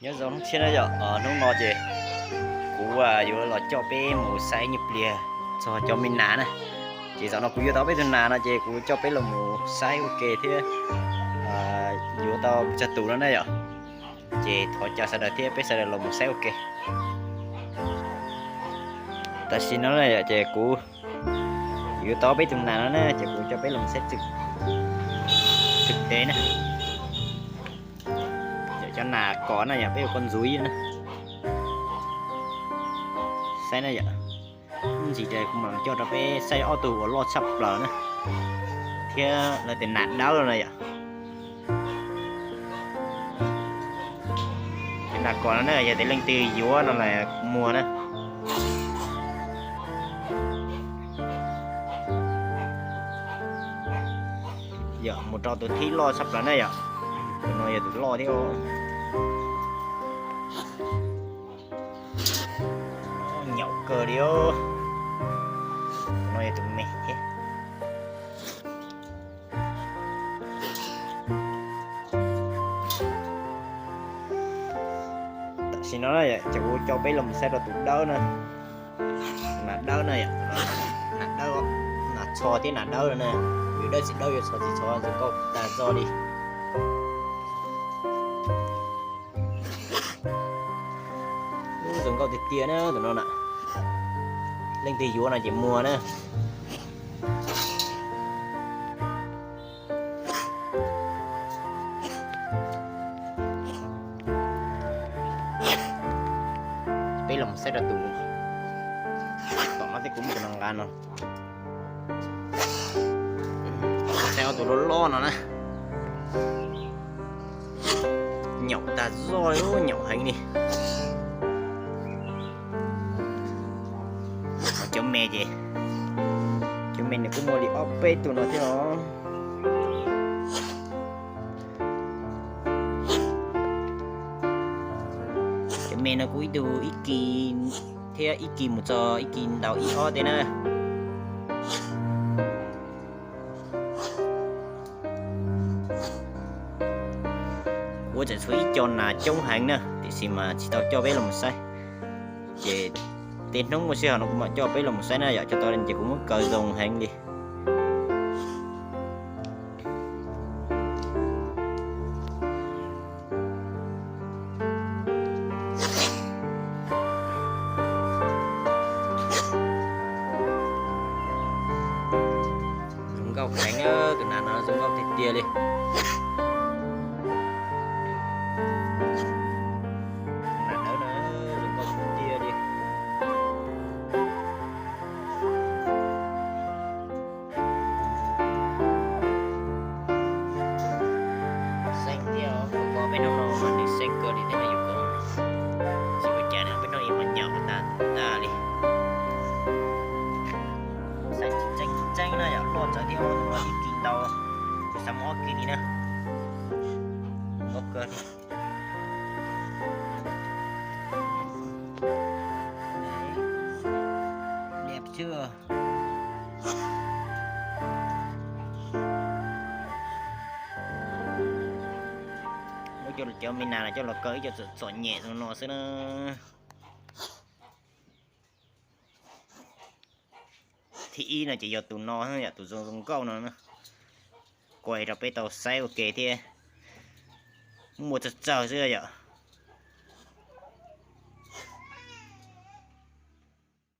Nyob zoo hnub tshiab na yom, hnub no ces kuv yuav los coj peb mus saib nyuag pliag txog cov me nas na. Ces zaum no kuv yuav tau peb tug nas no ces kuv coj peb los mus saib ua ke thiab yuav tau tsawg tus no na yom. Ces thov caw sawv daws thiab peb sawv daws los mus saib ua ke. Tam sim no na yom ces kuv yuav tau peb tug nas no na ces kuv coj peb los saib txwm txwm tes na. Yog cov nas kos na yog peb ua koj ntxuv na. Saib na yom, ntsis ces kuv mam coj rau peb saib ob tug uas loj tshaj plaws na, thiab lawv tias nas dawb no na yom. Nas kos no na yog tias leej twg yuav no los muag na. Yog mus rau tus thib loj tshaj plaws na yom. Tus no yog tus loj thiab. Nyaum kawg li. Tus no yog tus me thiab. Tam sim no ces kuv coj peb los saib rau tus dawb na. Nas dawb na yom, nas dawb, nas txho thiab nas dawb no na. Yus dawb tsis dawb, yuav txho tsis txho, zoo nkauj tas zog li. Zoo nkauj tiag tiag na tus no na. Leej twg yuav no ces muag na. Peb los saib rau tus tom no thiab, kuv muab tus no nqa no. Saib ob tug loj loj no na. Nyaum tag zog li, nyaum heev li. Cov me ces, cov me nws kuj muaj li ob peb tug no thiab os. Cov me no kuj ib tug ib kis thiab, ib kis mus txog ib kis ntau ib ob tej na. Kuv tseem tshuav ib co nas coob heev na, tiam sis mas tsis tau coj peb los saib. Ces tej hnub muaj sij hawm no kuv mam coj peb los saib na yom, coj tau ces kuv muab kaw zoo heev li. Zoo nkauj heev, tus nas no zoo nkauj tiag tiag li. Nas dawb no zoo nkauj tiag tiag li. Xeeb thiab, peb hnub no mas nws xeeb kawg li thiab, yus kawm tsis ua cas na, peb hnub no mas nyaum tag tag li. Xeeb tseeb tseeb na yom, loj tsawv thiab, ib kis ntau, kuv xav muab ob kis li na. Nkauj kawg li. Liam xwb. Muab cov me nas no coj los kaw ib co txom txom nyem no xwb na. Thib ib no ces yog tus no yom, tus zoo zoo nkauj no na. Kuaj rau peb tau saib ua ke thiab. Muaj tsawg tsawg xwb yom.